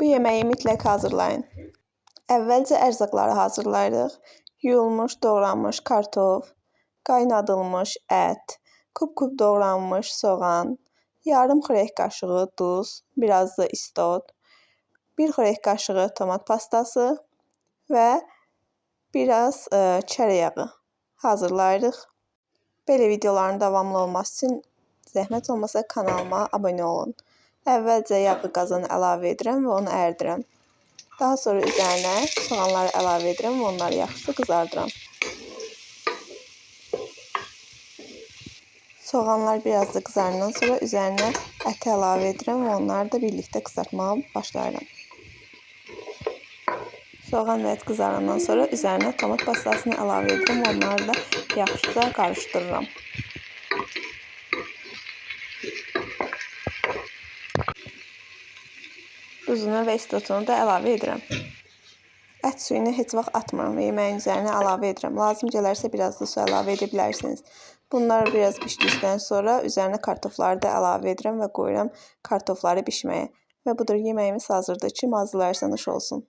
Bu yeməyi mütləq hazırlayın. Əvvəlcə ərzaqları hazırlayırıq. Yuyulmuş, doğranmış kartof, qaynadılmış ət, kub-kub doğranmış soğan, yarım xörək qaşığı duz, biraz da istot, 1 xörək qaşığı tomat pastası və biraz çərə yağı hazırlayırıq. Belə videoların davamlı olması üçün zəhmət olmasa kanalıma abunə olun. Əvvəlcə yağı qazana əlavə edirəm və onu əridirəm. Daha sonra üzərinə soğanları əlavə edirəm və onları yaxşı qızardıram. Soğanlar biraz da qızarından sonra üzərinə əti əlavə edirəm və onları da birlikdə qızartmağa başlayıram. Soğan və ət qızarından sonra üzərinə tomat pastasını əlavə edirəm və onları da yaxşıca qarışdırıram. Duzunu və istotunu da əlavə edirəm. Ət suyunu heç vaxt atmıram və yeməyin üzərinə əlavə edirəm. Lazım gələrsə biraz da su əlavə edə bilərsiniz. Bunlar biraz bişdikdən sonra üzərinə kartofları da əlavə edirəm və qoyuram kartofları bişməyə. Və budur, yeməyimiz hazırdır. Kim hazırlayırsa nuş olsun.